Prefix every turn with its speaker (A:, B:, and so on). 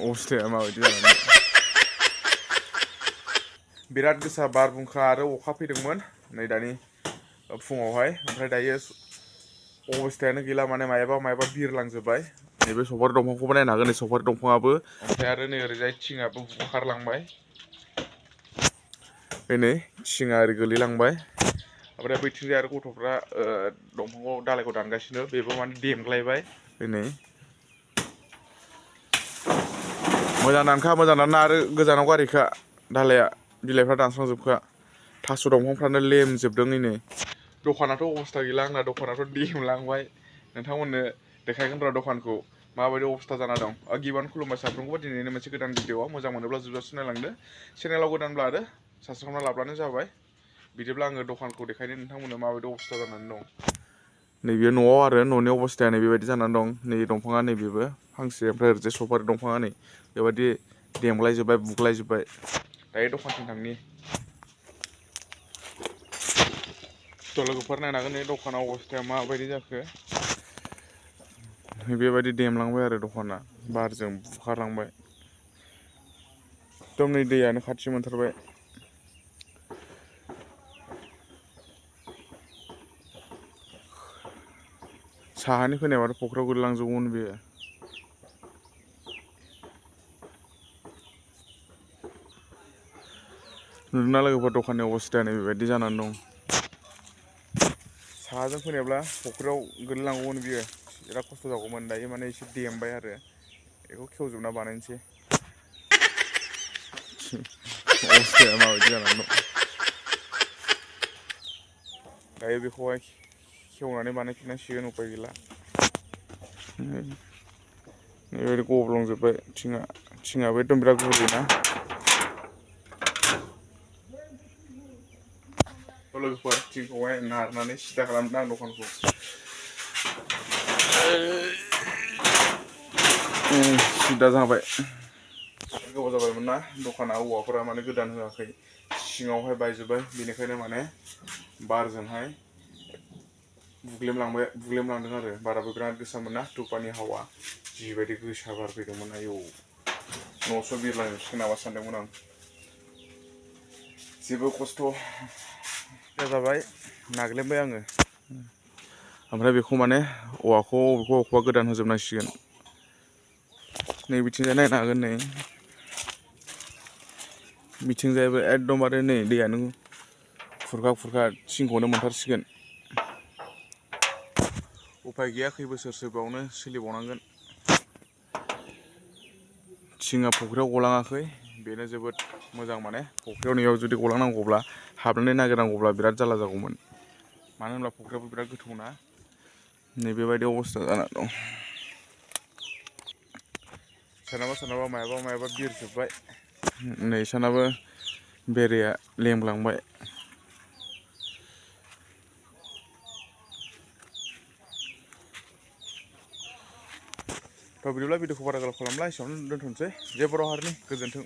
A: अबस्थाया माबायदि जानानै बिराद गोसा बारहुंखा आरो अखा फैदोंमोन नै दानि फुङावहाय ओमफ्राय दायो अबस्थायानो गैला माने मायाबा बिरलांजोब्बाय नैबे सफारि दंफांखौबो नायनो हागोन नै सफारि दंफाङाबो ओमफ्राय आरो नै ओरैजाय थिङाबो बुखारलांबाय नै थिङा ओरै गोलैलांबाय ओमफ्राय बैथिंजाय आरो गथ'फ्रा दंफांखौ दालायखौ दानगासिनो बेबो माने देमग्लायबाय नै मोजां दानखा मोजां दानना आरो गोजानाव गारिखा दालाया बिलाइफ्रा दानस्रांजोबखा थास' दंफांफ्रानो लेमजोबदों नै दखानाथ' अबस्था गैला आंना दखानाथ' देमलांबाय नोंथांमोननो देखायगोन र' दखानखौ माबायदि अबस्था जाना दं गिबियावनो खुलुमबाय साफ्रोमखौबो दिनैनो मोनसे गोदान भिडिअ'आव मोजां मोनोब्ला जोबजासिम नायलांदो चेनेलाव गोदानब्ला आरो साबसक्राइब खालामना लाब्लानो जाबाय बिदिब्ला आङो दखानखौ देखायनो नोंथांमोननो माबायदि अबस्था जानानै दं नैबे न'आव आरो न'नि अबस्थाया नै बेबायदि जानानै दं नै दंफाङा नैबेबो फांसे ओमफ्राय ओरैजाय सफारि दंफाङा नै बेबायदि देमग्लायजोब्बाय बुग्लायजोब्बाय दायो दखानथिं थांनि लोगोफोर नायनो हागोन नै दखाना अबस्थाया माबायदि जाखो बेबायदि देमलांबाय आरो दखाना बारजों बुखारलांबाय एकदम नै दैयानो खाथि मोनथारबाय साहानि फैनायबाथ' फख्रियाव गोलैलांजोबगौमोन बेयो नुदोंना लोगोफोर दखाननि अबस्थाया नै बेबायदि जानानै दं साहाजों फैनायब्ला फख्रियाव गोलैलांगौमोन बियो बिराद खस्थ' जागौमोन दायो माने एसे देमबाय आरो बेखौ खेवजोबना बानायनोसै अबस्थाया माबायदि जानानै दं दायो बेखौहाय खेवनानै बानायफिननांसिगोन उपाय गैला बेबायदि गब्लंजोब्बाय थिङाबो एकदम बिराद गुरैना लोगोफोर थिंखौहाय नारनानै सिदा खालामदों आं दखानखौ सिदा जाबाय गोबाव जाबायमोन ना दखाना औवाफोरा माने गोदान होआखै सिङावहाय बायजोब्बाय बेनिखायनो माने बारजोंहाय बुग्लेमलांदों आरो बाराबो बिराद गोसामोन ना दुफानि हावा जिबायदि गोसा बार फैदोंमोन आयौ न'सो बिरलांजोबसिगोन नामा सानदोंमोन आं जेबो खस्थ' जाबाय नाग्लेमबाय आङो ओमफ्राय बेखौ माने औवाखौ अबेखौबा गोदान होजोबनांसिगोन नै बिथिंजाय नायनो हागोन नै बिथिंजायबो एकदमबारे नै दैयानो खुरखा थिंखौनो मोनथारसिगोन उफाय गैया खै बोसोरसो बावनो सोलिबावनांगोन थिङा फख्रियाव गलाङाखै बेनो जोबोद मोजां माने फख्रियाव नैयाव जुदि गलांनांगौब्ला हाबनानै नागिरनांगौब्ला बिराद जारला जागौमोन मानो होनब्ला फख्रियाबो बिराद गोथौना नै बेबायदि अबस्था जाना दं सोरनाबा मायाबा बिरजोब्बाय नै सोरनाबो बेरेया लेमलांबाय थ' बिदिब्ला भिडिअखौ बारा गोलाव खालामला एसेयावनो दोनथ'नोसै जेबो राव हारिनि गोजोन्थों।